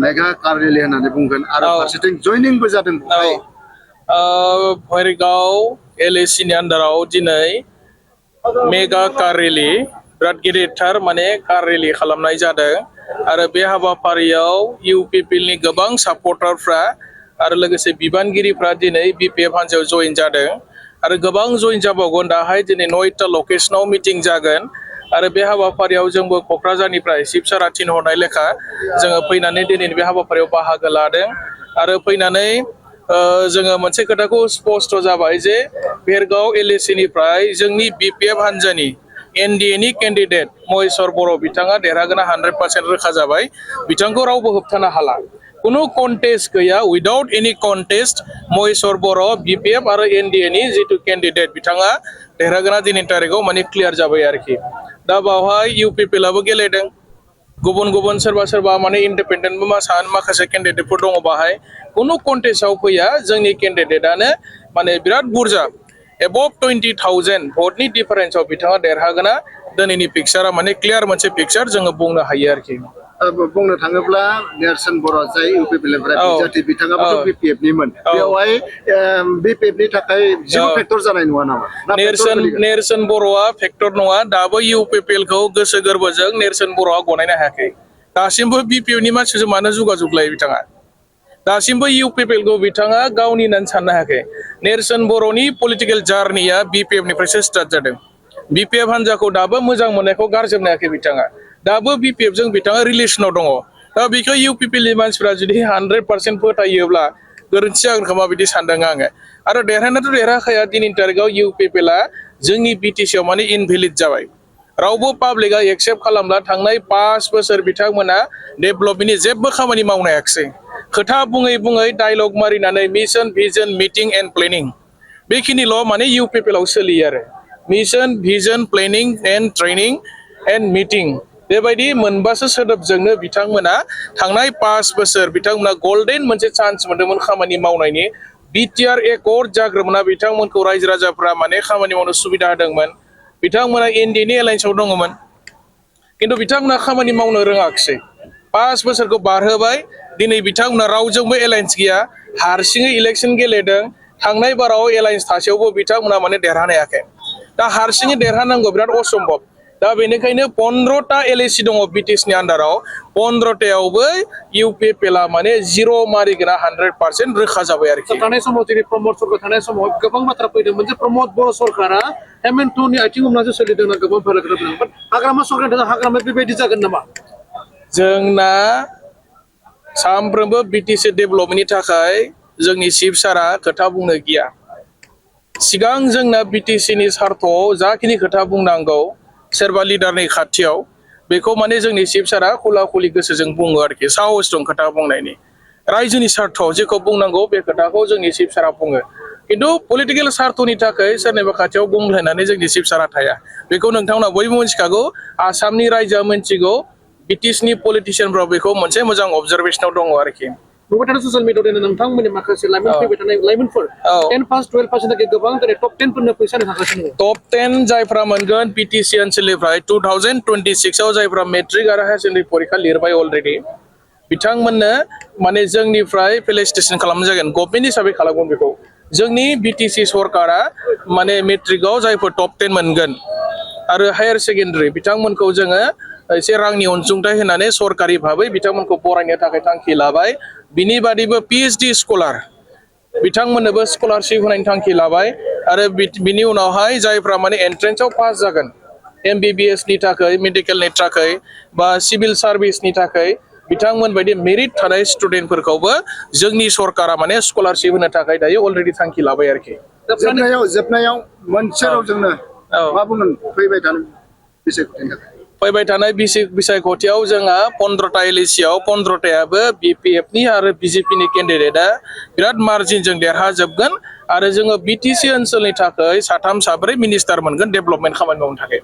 mega car rally होननानै बुंगोन आरो फारसेथिं जयनिंबो जादों भैरगाव LAC नि आन्दाराव दिनै मेगा कार रेलि बिराद गिदिरथार माने कार रेलि खालामनाय जादों आरो बे हाबाफारियाव UPPL नि गोबां सापर्टारफ्रा आरो लोगोसे बिबानगिरिफ्रा दिनै BPF हान्जायाव जइन जादों आरो गोबां जइन जाबावगोन दाहाय दिनै 9टा लकेशनाव मिटिं जागोन आरो बे हाबाफारियाव जोंबो क'क्राझारनिफ्राय चिफ सारा थिनहरनाय लेखा जोङो फैनानै दिनैनि बे हाबाफारियाव बाहागो लादों आरो फैनानै जोङो मोनसे खोथाखौ स्पष्ट जाबाय जे भेरगाव LAC निफ्राय जोंनि BPF हान्जानि NDA नि केन्डिडेट महेश्वर बर' बिथाङा देरहागोना 100% रोखा जाबाय बिथांखौ रावबो होबथानो हाला कुनु कन्टेस्ट गैया उइदाउट एनी कन्टेस्ट महेश्वर बर' BPF आरो NDA नि जितु केन्डिडेट बिथाङा देरहागोना दिनैनि तारिखआव माने क्लियार जाबाय आरोखि दा बावहाय UPPL आबो गेलेदों गुबुन सोरबा माने इन्डिपेन्डेन्टबो माखासे केन्डिडेटफोर दङ बाहाय कुनु कन्टेस्टआव फैया जोंनि केन्डिडेटआनो माने बिराद बुरजा एबभ 20,000 भटनि डिफारेन्सआव बिथाङा देरहागोना दिनैनि पिक्चारा माने क्लियार मोनसे पिक्चार जोङो बुंनो हायो आरोखि बुंनो थाङोब्ला नेरसोन बर' जाय UPPलनिफ्राय बिजाथि बिथाङाबोथ' BPF निमोन बेवहाय BPF नि थाखाय जेबो फेक्टर जानाय नङा नामा नेरसोन बर'आ फेक्टर नङा दाबो UPPL खौ गोसो गोरबोजों नेरसोन बर'आ गनायनो हायाखै दासिमबो BPF नि मानसिजों मानो जुगाजुग लायो बिथाङा दासिमबो UPPL खौ बिथाङा गावनि होननानै साननो हायाखै नेरसोन बर'नि पलिटिकेल जार्निया BPF निफ्रायसो स्टार्ट जादों BPF हान्जाखौ दाबो मोजां मोननायखौ गारजोबनो हायाखै बिथाङा दाबो BPF जों बिथाङा रिलेसनाव दङ दा बेखौ UPPL नि मानसिफ्रा जुदि 100% फोथायोब्ला गोरोन्थि जागोन खोमा बिदि सानदों आङो आरो देरहानायाथ' देरहाखाया दिनैनि तारिखआव UPPL आ जोंनि BTC आव माने इनभेलिड जाबाय रावबो पाब्लिकआ एक्सेप्ट खालामला थांनाय 5 बोसोर बिथांमोना डेभेलपमेन्टनि जेबो खामानि मावनो हायाखिसै खोथा बुङै डायलग मारिनानै mission vision meeting and planning बेखिनिल' माने UPPL आव सोलियो आरो mission vision planning and training and meeting बेबायदि मोनबासो सोदोबजोंनो बिथांमोना थांनाय 5 बोसोर बिथांमोना गल्डेन मोनसे चान्स मोन्दोंमोन खामानि मावनायनि BTR एकर्ड जाग्रोमोना बिथांमोनखौ रायजो राजाफ्रा माने खामानि मावनो सुबिदा होदोंमोन बिथांमोना NDA नि एलायन्सआव दङमोन खिन्थु बिथांमोना खामानि मावनो रोङाखिसै 5 बोसोरखौ बारहोबाय दिनै बिथांमोना रावजोंबो एलायन्स गैया हारसिङै इलेक्सन गेलेदों थांनाय बाराव एलायन्स थासेयावबो बिथांमोना माने देरहानो हायाखै दा हारसिङै देरहानांगौ बिराद असम्भब दा बेनिखायनो 15टा LAC दङ BTC नि आन्दाराव 15टायावबो UPPL आ माने जिर' मारिगोना 100% रोखा जाबाय आरोखि थानाय समाव जेरै प्रमद सरकार थानाय समाव गोबां बाथ्रा फैदोंमोन जे प्रमद बर' सरकारा हेमेन्टनि आथिं हमनासो सोलिदोंना गोबां फाराग दं हाग्रामा सरकारनि हाग्रामा बेबायदि जागोन नामा जोंना सामफ्रोमबो BTC डेभेलपमेन्टनि थाखाय जोंनि चिफ सारा खोथा बुंनो गिया सिगां जोंना BTC नि सार्थआव जाखिनि खोथा बुंनांगौ सोरबा लिडारनि खाथियाव बेखौ माने जोंनि चिफ सारा खुला खुलि गोसोजों बुङो आरोखि साहस दं खोथा बुंनायनि रायजोनि सार्थआव जेखौ बुंनांगौ बे खोथाखौ जोंनि चिफ सारा बुङो खिन्थु पलिटिकेल सार्थनि थाखाय सोरनिबा खाथियाव बुंलायनानै जोंनि चिफ सारा थाया बेखौ नोंथांमोना बयबो मिथिखागौ आसामनि रायजोआ मिथिगौ BTC नि पलिटिशियानफ्रा बेखौ मोनसे मोजां अबजारभेशनाव दङ आरोखि नुबाय थानाय ससियेल मिडियायाव नोंथांमोननि माखासे लाइमोन फैबाय थानाय लाइमोनफोर 10 पास 12 पास गोबां जेरै टप 10 फोरनो फैसा थांगासिनो टप 10 जायफ्रा मोनगोन BTC ओनसोलनिफ्राय 2026 आव जायफ्रा मेट्रिक आरो हायार सेकेन्डारि परीक्षा लिरबाय अलरेडि बिथांमोननो माने जोंनिफ्राय फेलिसिटेसन खालामनाय जागोन गभर्नमेन्ट हिसाबै खालामगोन बेखौ जोंनि BTC सरकारा माने मेट्रिकआव जायफोर टप 10 मोनगोन आरो हायार सेकेन्डारि बिथांमोनखौ जोङो एसे रांनि अनसुंथाइ होनानै सरकारि भाबै बिथांमोनखौ फरायनो थाखाय थांखि लाबाय बिनि बादैबो PhD स्कलार बिथांमोननोबो स्कलारशिप होनायनि थांखि लाबाय आरो बिनि उनावहाय जायफ्रा माने एन्ट्रेन्सआव पास जागोन MBBS नि थाखाय मेडिकेलनि थाखाय बा सिभिल सार्भिसनि थाखाय बिथांमोन बायदि मेरिट थानाय स्टुडेन्टफोरखौबो जोंनि सरकारा माने स्कलारशिप होनो थाखाय दायो अलरेडि थांखि लाबाय आरोखि जोबनायाव मोनसे रावजोंनो मा बुंगोन फैबाय थानाय बिसायख'थियाव जोंहा 15टा LAC आव 15टायाबो BPF नि आरो BJP नि केन्डिडेटआ बिराद मार्जिनजों देरहाजोबगोन आरो जोङो BTC ओनसोलनि थाखाय 3 4 मिनिस्टार मोनगोन डेभेलपमेन्ट खामानि मावनो थाखाय